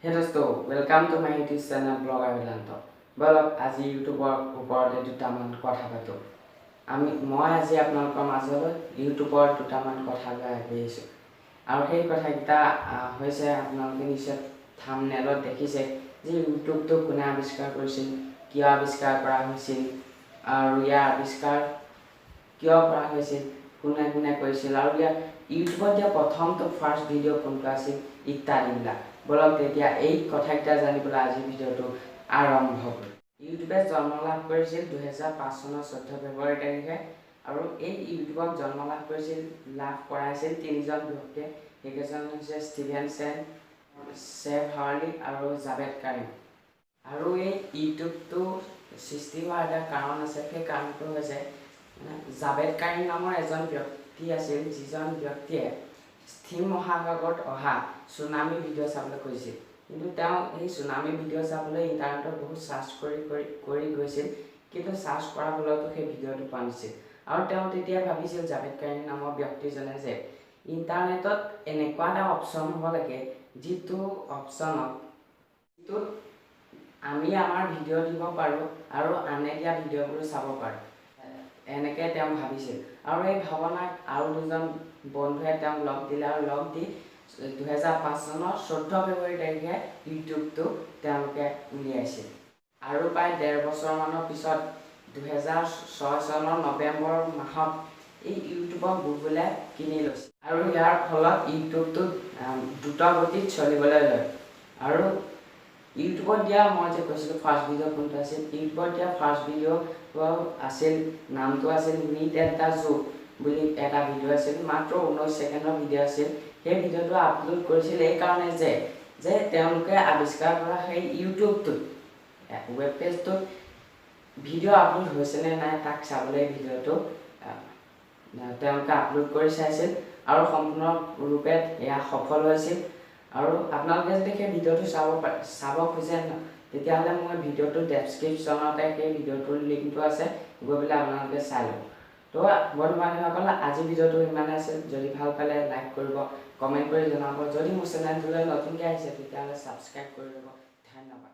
হে দোস্ত, welcome to my YouTube channel blogger Vedanta. ব'লক, আজি ইউটিউবৰ ওপৰতে দুটামান কথা পাতোঁ। মই আজি আপোনালোকৰ মাজলৈ ইউটিউবৰ দুটামান কথা লৈ আগবাঢ়িছোঁ আৰু সেই কথাকেইটা হৈছে, আপোনালোকে নিশ্চয় থামনেলত দেখিছে যে ইউটিউবটো কোনে আৱিষ্কাৰ কৰিছিল, কিয় আৱিষ্কাৰ কৰা হৈছিল আৰু ইয়াৰ আৱিষ্কাৰ কিয় কৰা হৈছিল, কোনে কোনে কৰিছিল আৰু ইয়াৰ ইউটিউবত দিয়া প্ৰথমটো ফাৰ্ষ্ট ভিডিঅ' কোনটো আছিল ইত্যাদিবিলাক। ব'লক তেতিয়া, এই কথাকেইটা জানিবলৈ আজিৰ ভিডিঅ'টো আৰম্ভ কৰোঁ। ইউটিউবে জন্ম লাভ কৰিছিল 2005 চনৰ 14 ফেব্ৰুৱাৰী তাৰিখে আৰু এই ইউটিউবক জন্ম লাভ কৰাইছিল তিনিজন ব্যক্তিয়ে। সেইকেইজন হৈছে ষ্টিভেন চেন, চেভ হাৰ্লি আৰু জাভেদ কাৰিম। আৰু এই ইউটিউবটো সৃষ্টি হোৱাৰ এটা কাৰণ আছে। সেই কাৰণটো হৈছে, মানে জাভেদ কাৰিম নামৰ এজন ব্যক্তি আছিল, যিজন ব্যক্তিয়ে হিন্দ মহাসাগৰত অহা চুনামী ভিডিঅ' চাবলৈ খুজিছিল। কিন্তু তেওঁ সেই চুনামী ভিডিঅ' চাবলৈ ইণ্টাৰনেটত বহুত চাৰ্চ কৰি কৰি কৰি গৈছিল, কিন্তু চাৰ্চ কৰাৰ ফলতো সেই ভিডিঅ'টো পোৱা নাছিল। আৰু তেওঁ তেতিয়া ভাবিছিল, জাভেদ কাৰিম নামৰ ব্যক্তিজনে, যে ইণ্টাৰনেটত এনেকুৱা এটা অপশ্যন হ'ব লাগে যিটো অপশ্যনত যিটোত আমি আমাৰ ভিডিঅ' দিব পাৰোঁ আৰু আনে দিয়া ভিডিঅ'বোৰো চাব পাৰোঁ। এনেকৈ তেওঁ ভাবিছিল আৰু এই ভাৱনাক আৰু দুজন বন্ধুৱে তেওঁক লগ দিলে আৰু লগ দি 2005 চনৰ 14 ফেব্ৰুৱাৰী তাৰিখে ইউটিউবটো তেওঁলোকে উলিয়াইছিল। আৰু প্ৰায় ডেৰ বছৰমানৰ পিছত 2006 চনৰ নৱেম্বৰ মাহত এই ইউটিউবক গুগলে কিনি লৈছিল আৰু ইয়াৰ ফলত ইউটিউবটো দ্ৰুতগতিত চলিবলৈ লয়। আৰু ইউটিউবত দিয়া, মই যে কৈছিলোঁ ফাৰ্ষ্ট ভিডিঅ' কোনটো আছিল, ইউটিউবত দিয়া ফাৰ্ষ্ট ভিডিঅ' আছিল, নামটো আছিল মিট এট the জু বুলি এটা ভিডিঅ' আছিল। মাত্ৰ 19 ছেকেণ্ডৰ ভিডিঅ' আছিল। সেই ভিডিঅ'টো আপলোড কৰিছিল এইকাৰণে যে তেওঁলোকে আৱিষ্কাৰ কৰা সেই ইউটিউবটোত, ৱেব পেজটোত ভিডিঅ' আপলোড হৈছেনে নাই তাক চাবলৈ ভিডিঅ'টো তেওঁলোকে আপলোড কৰি চাইছিল আৰু সম্পূৰ্ণৰূপে এয়া সফল হৈছিল। আৰু আপোনালোকে যদি সেই ভিডিঅ'টো চাব খোজে, তেতিয়াহ'লে মই ভিডিঅ'টোৰ ডেছক্ৰিপশ্যনতে সেই ভিডিঅ'টোৰ লিংকটো আছে, গৈ পেলাই আপোনালোকে চাই ল'ব। তো বন্ধু বান্ধৱীসকল, আজিৰ ভিডিঅ'টো ইমানে আছিল। যদি ভাল পালে লাইক কৰিব, কমেণ্ট কৰি জনাব। যদি মোৰ চেনেলটোলৈ নতুনকৈ আহিছে, তেতিয়াহ'লে ছাবস্ক্ৰাইব কৰি ল'ব। ধন্যবাদ।